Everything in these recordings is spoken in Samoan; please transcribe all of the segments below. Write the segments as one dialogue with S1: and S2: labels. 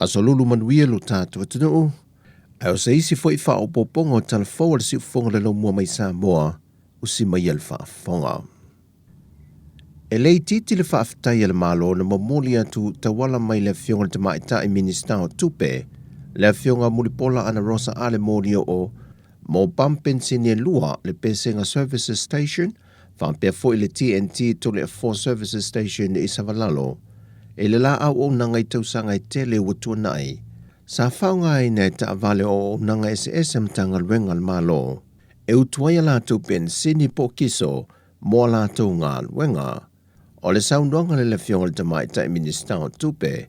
S1: Aso lulu manuia lo tatou atunuu, ae o se isi foi faaopoopoga o tala fou a le siufofoga le laumua mai Samoa, usi maia le faafofoga. E le itiiti le faafetai a le Malo na momoli atu tauala mai le Afioga i le Tamaitai Minisita o Tupe, le Afioga Mulipola Anarosa Ale Molioo, mo pamu penisini e lua, le Pesega Services Station faapea foi le TNT Toleafoa Services Station i Savalalo, i le la auaunaga i tausaga e tele ua tuanai. Sa faaaogaina e taavale o auaunaga eseese a Matagaluega a le Malo e utu ai a latou penisini po o kiso mo a latou galuega. O le saunoaga lea a le Afioga i le Tamaitai Minisita o Tupe,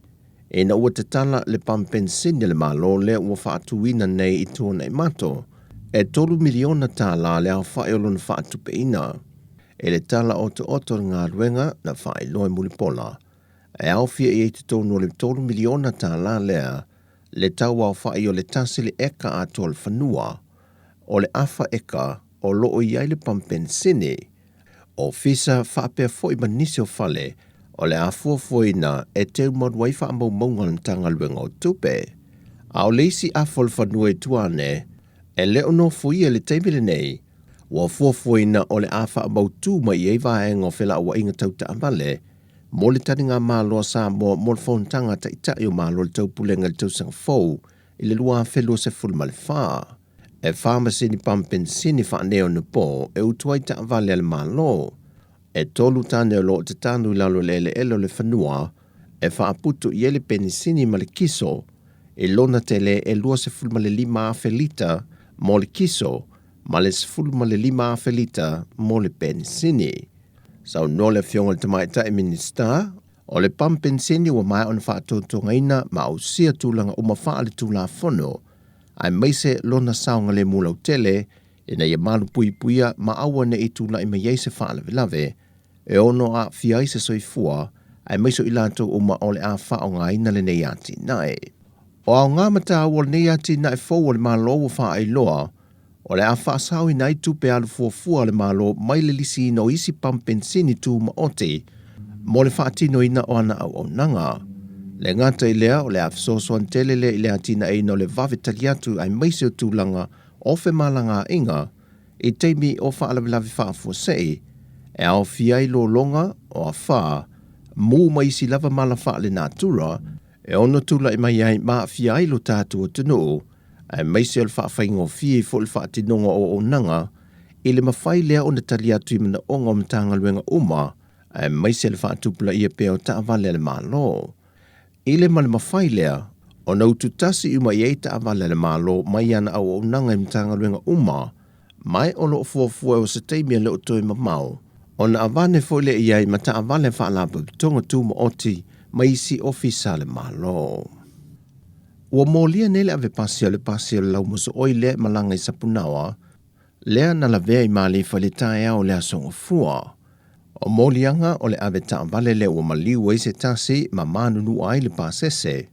S1: ina ua tatala le pamu penisini a le Malo lea ua faatuina nei i Tuanaimato, e $3 miliona le aofai o lona faatupeina. I le tala otooto o le galuega na faailoa e Mulipola, e aofia i ai totonu o le $3 miliona lea le tau aofai o le tasi le eka atoa o le fanua, o le afa eka o lo o i ai le pamu penisini, ofisa faapea foi ma nisi o fale o le a fuafuaina e teumalu ai faamaumauga a le Matagaluega o Tupe. A o le isi afa o le fanua i tua ane, e le o nofoia i le taimi lenei, ua fuafuaina o le a faamautu mai i ai vaega o felauaiga tau taavale mo le taligamalo a Samoa mo le Fonotaga a Taitai o Malo o le Taupulega i le tausaga fou i le 2024. E whā masini pamu penisini faaneionapo e utu ai taavale a le Malo. E tolu tane o lo o tatanu i lalo o le eleele o le fanua e faaputu i ai le penisini ma le kiso i lona tele e 25,000 lita mo le kiso ma le 15,000 lita mo le penisini. Saunoa le Afioga i le Tamaitai Minisita, o le pamu penisini ua maea ona faatotogaina ma ausia tulaga uma faale-tulafono aemaise lona saogalemu lautele ina ia malupuipuia ma aua ne i tulai mai ai se faalavelave e ono aafia ai se soifua aemaise o i latou uma o le a faaaogaina lenei atinae. O aoga ma taua o lenei atinae fou a le Malo ua faailoa, o le a faasaoina ai tupe alu fuafua a le Malo mai le lisiina o isi pamu penisini tumaoti mo le faatinoina o ana auaunaga. Le gata i lea, o le a fesoasoani tele lea i le atinaeina o le vave tali atu aemaise o tulaga o femalagaaiga i taimi o faalavelave faafuasei, e aofia ai lologa o afa, mu ma isi lava mala faalenatura e ono tulai mai ai ma aafia ai lo tatou atunuu, aemaise o le faafaigofie foi le faatinoga o auaunaga i le mafai lea ona tali atu i manaoga o Matagaluega uma, aemaise le faatupulaia pea o taavale a le Malo. I le ma le mafai lea ona ututasi uma i ai taavale a le Malo mai ana auaunaga i Matagaluega uma, ma o lo o fuafua o se taimi e le o toe mamao, ona avane foi lea i ai ma taavale a Faalapotopotoga Tumaoti ma isi ofisa a le Malo. Ua molia nei le avepasi o le pasi o le laumosooi lea e malaga i Sapunaoa, lea na lavea i Malifa i le taeao o le aso Gafua. O moliaga o le ave taavale lea ua maliu ai se tasi ma manunua ai le pasese.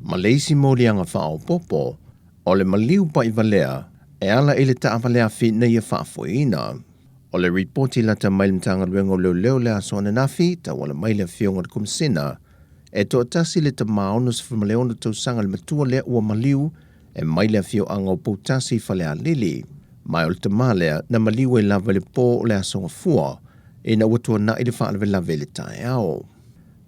S1: Ma le isi moliaga faaopoopo, o le maliu paivalea e ala i le taavale afi na ia faafoeina. O le ripoti lata mai le Matagaluega o Leoleo le aso ananafi, tauala mai le Afioga i le Komesina, e toatasi le tama 66 tausaga le matua lea ua maliu e mai le afioaga o Poutasi i Falealili. Ma o le tama lea na maliu ai lava i le pō o le aso Gafua ina ua tuanai le faalavelave i le taeao.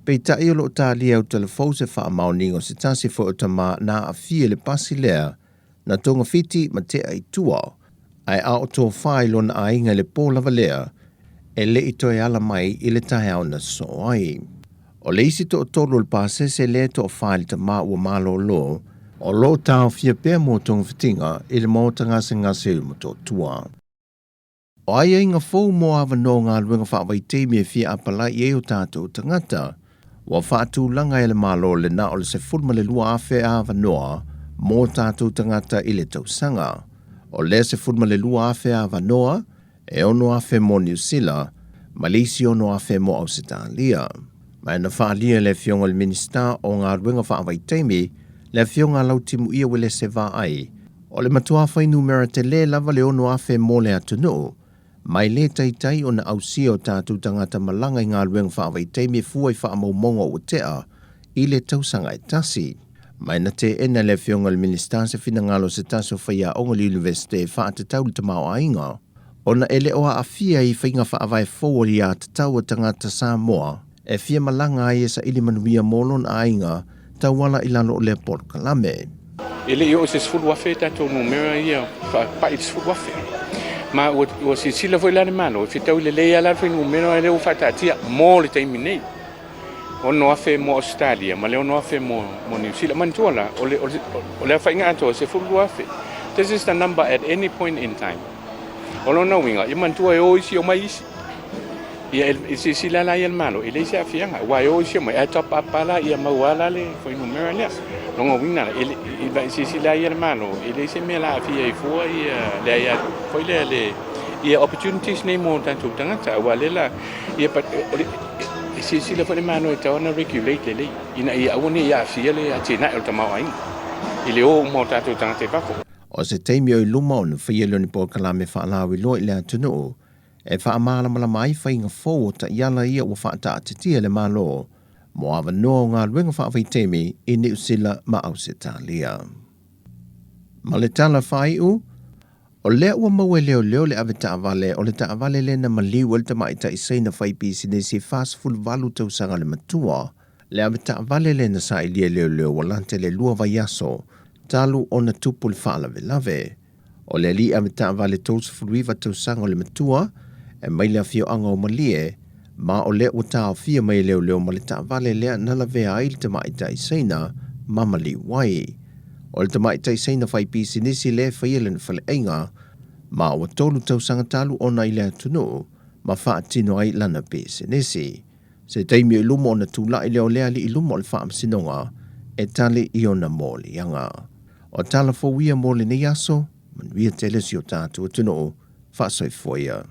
S1: Peitai o lo o talia e Utalafou se faamaoniga o se tasi foi o tama na aafia i le pasi lea na togafiti ma tea i tua, ae a o tofa i lona aiga i le pō lava lea, e le i toe ala mai i le taeao na sosoo ai. O le isi toatolu o le pasese lea e toafa i le tama ua malolo, o lo o taofia pea mo togafitiga i le maota gasegase o Motootua. O aiaiga fou mo avanoa o galuega faavaitaimi e fia apalai i ai o tatou tagata, ua faatulaga e le Malo le na o le 12,000 avanoa mo tatou tagata i le tausaga. O lea 12,000 avanoa, e 6,000 mo Niu Sila, ma le isi 6,000 mo Ausetalia. Ma na faaalia e le Afioga i le Minisita o Galuega Faavaitaimi, le Afioga a Lautimuia Uelese Vaai, o le matua fuainumera tele lava le 6,000 mo le atunuu, mai le taitai ona ausia o tatou tagata malaga i galuega faavaitaimi e fua i faamaumauga ua tea i le tausaga e tasi. Ma e na teena e le Afioga i le Minisita se finagalo o se tasi o faiaoga o le Iunivesite e faatatau i le tamaoaiga, ona e le o aafia i faiga faavae fou o le aiatatau a tagata Samoa e fia malaga ai e saili manuia mo lona aiga tauala i lalo o lea polokalame.
S2: E le i oo i se 10,000 tatou numera ia faapai i le 10,000. Ma ua, ua silasila foi la le Malo, e fetaui lelei lava la le fuainumera lea ua faataatia mo le taimi nei. 6,000 mo Ausetalia ma le 6,000 mo, mo Niu Sila. Manatua la, o le, o le, o le aofaiga atoa e 12,000. This is the number at any point in time. O lona uiga, ia manatua e o isi omai isi. Ia e silasila la ia le Malo, e leai se aafiaga, aua e o isi omai, ae top up lava la ia maua la le fuainumera lea. Lona uiga la, e silasila ia le Malo, e leai se mea la aafia ai fua ia le aia foi lea le ia opportunities nei mo tatou tagata, aua lea la ia o le e silasila foi le Malo e tatau ona regulate lelei ina ia aua ne i aafia le atinae o le tamaoaiga i le o uma o tatou tagata i fafo.
S1: O se taimi o i luma ona faia lea o ni polokalame faalauiloa i le atunuu e faamalamalama ai faiga fou o taiala ia ua faataatitia e le Malo mo avanoa o galuega faavaitaimi i Niu Sila ma Ausetalia. Ma le tala faaiu, o lea ua maua e leoleo le avetaavale o le taavale lea na maliu ai le tamaitai Saina faipisinisi 48 tausaga le matua, le avetaavale lea na sailia e leoleo ua lata i le 2 vaiaso talu ona tupu le faalavelave. O le alii avetaavale 39 tausaga o le matua e mai le afioaga o Malie, ma o lea ua taofia mai e leoleo ma le taavale lea na lavea ai le tamaitai Saina ma maliu ai. O le tamaitai Saina faipisinisi lea e faia lana faleaiga, ma ua 3 tausaga talu ona i le atunuu ma faatino ai lana pisinisi. Se taimi o i luma ona tulai lea o lea alii i luma o le faamasinoga e tali i ona moliaga. O tala fou ia mo lenei aso, manuia tele si o tatou atunuu, faasoifua ia.